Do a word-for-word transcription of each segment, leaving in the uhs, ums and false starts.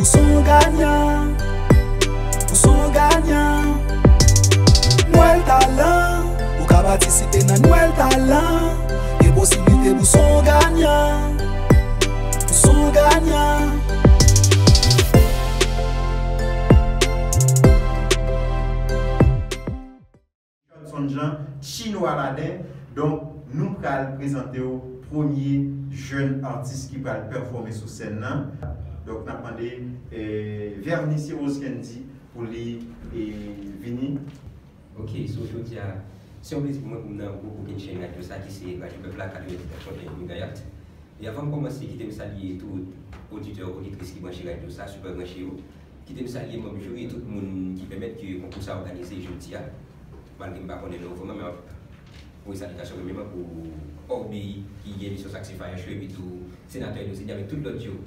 Ou se yon ganyan, ou se yon ganyan. Nwèl Talan, ou ka patisipe nan Nwèl Talan. Gen posiblite pou w se yon ganyan, ou se yon ganyan. Johnson Jean, Chino Aladin. Donk, nou pral prezante w premye jèn atis ki pral pèfòme sou sèn nan. Donk, n ap mande, eh, Vernice Rose Candy pou li, eh, vini. Ok, so jodi a, se yon plezi pou mwen pou m nan gwo kokenn chèn radyo sa ki se Radyo Pèp la, katrevendiznèf pwen en Megahertz. E avan m kòmanse, kite m salye tout oditè, oditris ki branche radyo sa, sipè branche yo. Kite m salye manm jiri e tout moun ki pèmèt ke konkou sa òganize jodi a. Malgre m pa konnen non yo vrèman, men m ap voye salitasyon premyèman pou Orbi ki gen emisyon Sacrifice Show, epi tou Senatè Edo Sidi avèk tout lòt yo.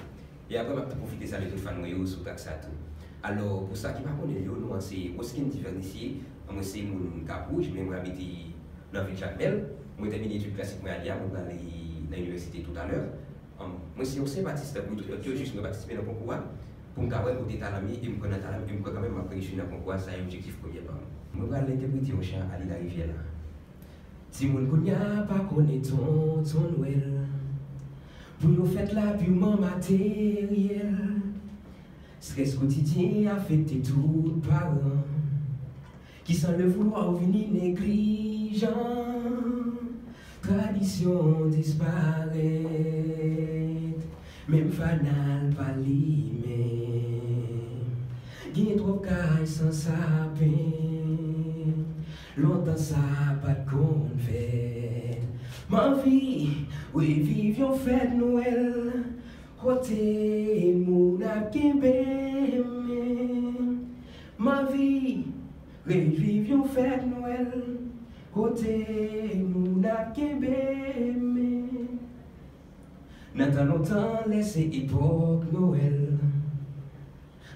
E apre, m ap tou pwofite salye tout fan mwen yo sou trak sa tou. Alò, pou sa ki pa konnen yo, non an se Roskin Divernisye, mwen se moun Kap Wouj, men mwen abite nan vil Jakmèl. Mwen tèmine etid klasik mwen a Lia, mwen prale nan inivèsite toutalè. Mwen se yon senp atis tankou tout lòt yo, jis mwen patisipe nan konkou a pou m ka wè kote talan m ye e m kwè nan talan m e m kwè kanmenm m ap reyisi nan konkou a, sa e objektif premye pa m. Mwen pral entèprete yon chan a Lila Rivière la. Timoun kounye a pa konnen tonton Nwèl. Pou yo fèt la piman materyèl. Strès kotidyen afekte tout paran ki san le voulwa vini neglijan. Tradisyon disparèt, menm fanal pa limen. Gen twòp kay san sapen, lontan sa pa t konn fèt. M anvi reviv yon fèt Nwèl kote moun ap kenbe men. M anvi reviv yon fèt Nwèl kote moun ap kenbe men. Nan tan lontan, lè se epòk Nwèl,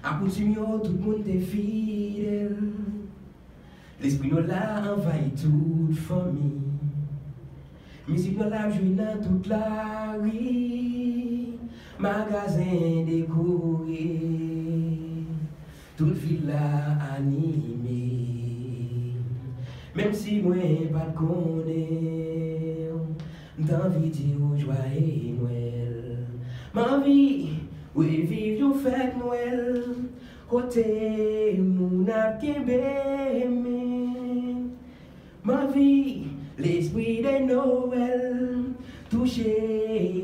akoutim yo, tout moun te fidèl. Lespri Nwèl la anvayi tout fanmi. Mizik Nwèl la ap jwe nan tout lari, magazen dekore, tout vil la anime. Menm si mwen pa t konnen w, m t anvi di w jwaye Nwèl. M anvi reviv yon fèt Nwèl kote moun ap kenbe men. M anvi lespri de Nwèl touche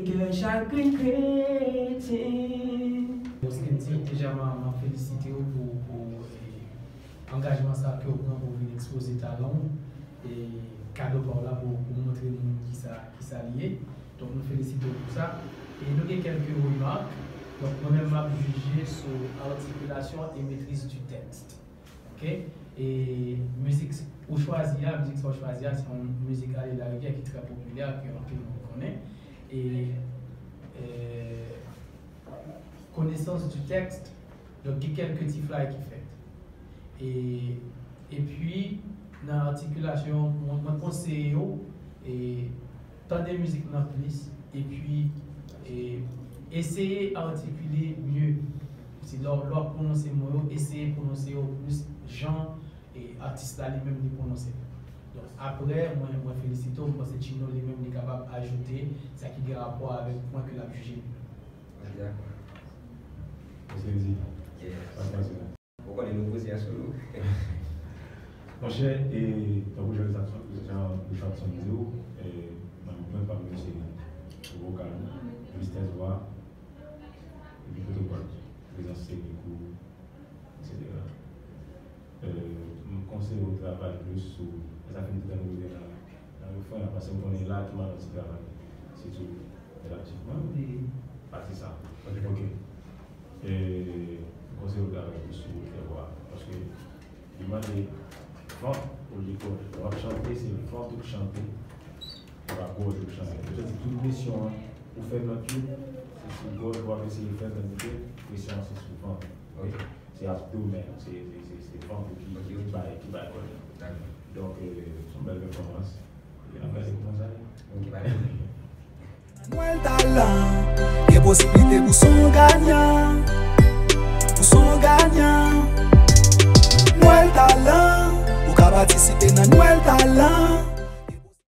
kè chak grenn kretyen. Roskin, deja m a, m ap felisite w pou, pou, eh, angajman sa ke w pran pou w vin ekspoze talan w. E kado pa w la pou, pou w montre moun kisa, kisa l ye. Donk, nou felisite w pou sa. E nou gen kèlke remak. Donk, mwen menm, m ap jije sou articulation et maîtrise du texte. Ok? E mizik ou chwazi a, mizik sa w chwazi a, se yon mizik Ale Larivyè ki trè popilè, ke anpil moun konnen. E, e, connaissance du texte, donk gen kèlke ti flay ki fèt. E, epi, nan atikilasyon, mwen, mwen konseye yo, e, tande mizik nan plis, epi, e, eseye atikile mye. Se lè w, lè w ap pwononse mo yo, eseye pwononse yo plis jan, e, atis la li menm li pwononse l. Donk, apre, mwen, mwen felisite w, mwen panse Chino li menm li kapab ajoute sa ki gen rapò avèk pwen ke l ap jije li menm. Dakò. Mèsi, Andy. Yes. Pas, pas, pas. Ou konnen nou poze a sou nou. Monchè, e, tankou jan Richardson, jan Richardson di w, e, nan mwen pa m se vokal, jistès vwa, epi pwotokòl, prezans senik ou, etsetera. E, m konseye w travay plis sou, lè sa fini, tout an nou rive nan, nan refren an, paske m konnen la ki malad ti travay, sitou relativman, pati sa. Ok. E, m konseye w travay plis sou refren vwa, paske li mande vant ou li kò. Lè w ap chante, se vant ou k chante, e pa gòj ou k chante. Sa vle di tout presyon an pou fè nòt yo, se sou gòj ou ap eseye fè, tandiske presyon an se sou vant. Ok. Se abdomen, se, se, se, se vant ou ki, ki bay, ki bay kò. Dakò. Donk, e, se yon bèl pèfòmans. E n ap gade kòman sa ye. Ok, pa de pwoblèm. Nwèl Talan, gen posiblite pou w se yon ganyan. Ganyan. Nwèl Talan. Ou ka patisipe nan Nwèl Talan.